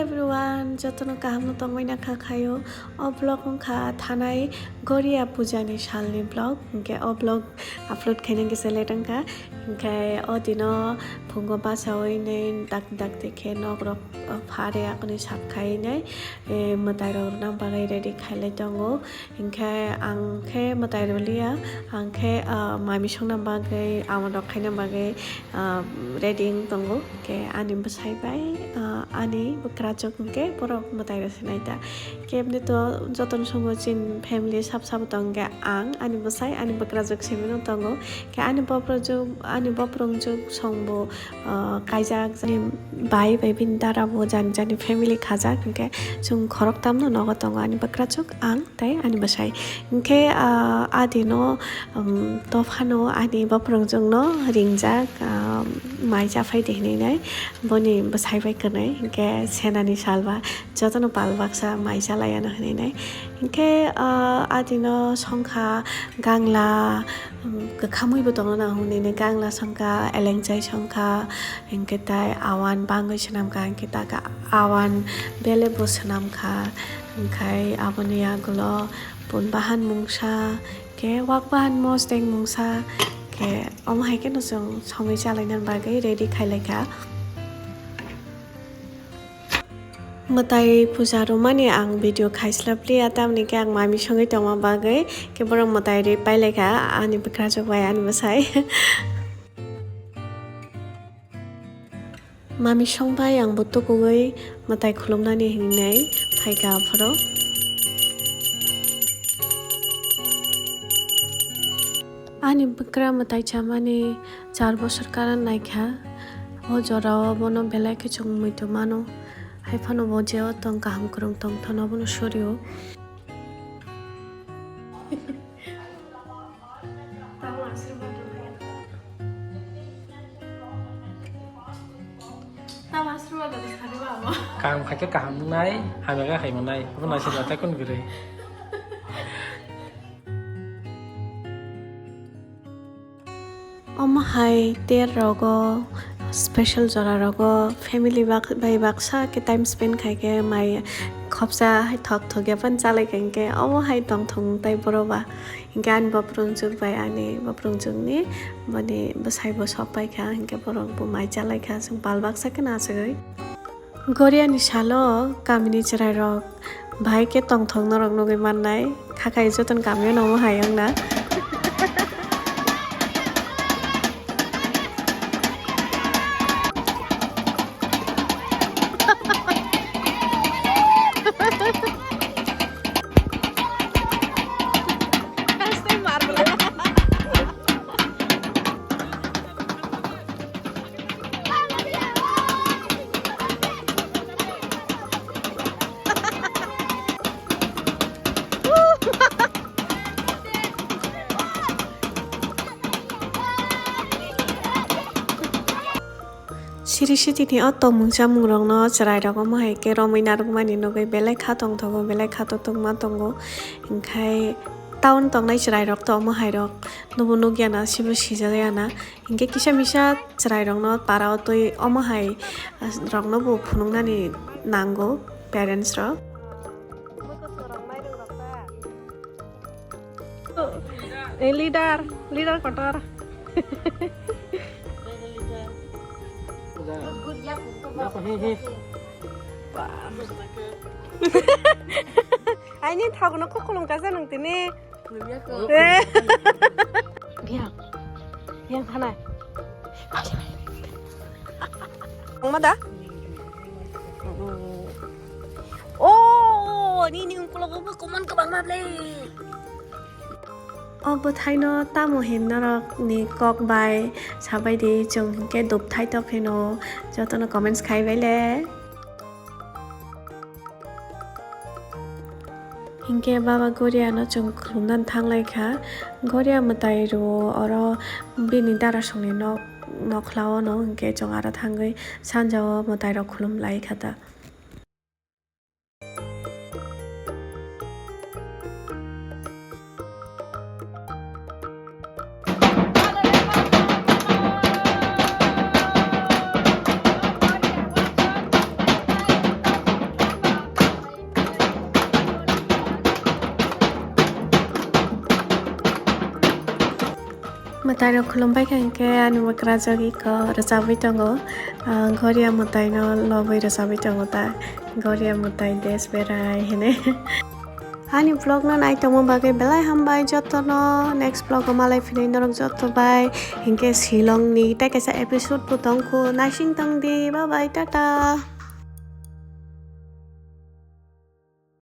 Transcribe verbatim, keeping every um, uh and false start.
Everyone, jotono kaham no tongwi nakha khayo. O vlog wngkha thanai Goria puja ni salni vlog. Hinkhe o vlog upload khaina kisa late wngkha. Hinkhe o dino phungo bachawi nai dakti dakti khe nok rok phare akoni sak khai nai, eh, mwtai rok rwna bagwi ready khailai tongo. Hinkhe ang khe mwtai rwliya, ang khe, ah, mami songna bagwi, amon rok khaina bagwi, ah, ready wng tongo. Hinkhe ani bwsai bai, ah, ani bwkrajwk hinkhe borok mwtai rw sinai ta. Kebni to jotono songo chin family sab sabo tong khe ang, ani bwsai, ani bwkrajwk simi no tongo. Khe ani boprojwk, ani boprojwk songbo, ah, kaijak, ani bai bai bini dara bo jani jani family khajak, hinkhe chwng khoroktam no nogo tongo, ani bwkrajwk, ang tei ani bwsai. Hinkhe, ah, adino, um, dophano ani boprojwkno ringjak, ah, mai chaphai di hinwi nai boni bwsai bai kwnwi. Hinkhe senani salba jotono pal baksa mai chalai ano hinwi nai. Hinkhe, ah, adino songkha gangla, um, kwkhamwi bo tongo nang hinwi nai, gangla songkha, elengchai songkha, hinkhe tai awan bangwi swnamkha, hinkhe taka awan bele bo swnamkha. Hinkhe aboni yagulo pun bahan mungsa, khe wak bahan mosdeng mungsa, khe omo hai kheno chwng songwi chalaina bagwi ready khailaikha. Mwtai puja rwmani ang video khaislap liya, tamni khe ang mami songwi tongma bagwi khe borok mwtai rwi pailaikha ani bwkrajwk bai ani bwsai. Mami song bai ang bo tukugwi mwtai khulumnani hinwi nai phaikha aphuru. Ani bwkra mwtai chamani char bosor karan naikha. O jorao bono belai khe chwng muitu mano. Haiphano bo jeo tong kaham kwrwng tongthano bono sorio. Tamo aswrwngma rwkha. Tamo aswrwngma rwkha sadi ba amo. Kaham khaikhe kaham wngnai, hamya khe hamya wngnai. Obo naisingya tei kun kwrwi. Omo hai ter rogo, special jora rogo family bak-, bai baksa khe time spend khaikhe mai khopsa hai thok thok ya phano chalai kha hinkhe omo hai tongthok tai boro ba. Hinkhe ani boprungjwk bai ani boprungjwkni boni bwsai bo sok paikha, hinkhe borok bo mai chalaikha, chwng pal baksa kheno achugwi. Goriani salo kamini chwrairok bahai khe tongthok norok nugwi mannai, khakhai jotono kamio nangma hai wngna. Siri sitini o tongmung chamungrokno chwrairok omo hai khe romwi narwkmani nugwi belai kha tongthogo, belai kha totokma tongo. Hinkhe town tongnai chwrairok to omo hairok nubo nukya na, sibo sijak ya na. Hinkhe kisa misa chwrairokno para o twi omo hai, ah, rokno bo phunuknani nango parents rok. Eh, leader, leader kotor. Aini thok no kok kolong kasa nang tini. Eh. Biang. Biang thanai. Ang ma da? Oh, nini ungkulogo bo koman kwbangma ble. O bwthaino tamo hin norokni kok bai sabai di, chwng hinkhe dupthai tok hino, jotono comments khai bai le. Hinkhe baba Goriano chwng khulumnani thanglaikha. Goria mwtai rwo oro bini darasongni nok, nokhlao no, hinkhe chwng aro thangwi sanjao mwtairok khulumlaikha ta. Taino khulumbai kha hinkhe ani mwkrajagwi kok rwchabwi tongo. Ah, Goria mwtaino lobwi rwchabwi tongo ta. Goria mwtai des berai hwnwi. Ani vlog no naitongma bagwi belai hambai jotono. Next vlog o malai phinwi norok joto bai. Hinkhe Shillong ni tei kaisa episode bo tongkhu. Naising tongdi. Bye bye, tata.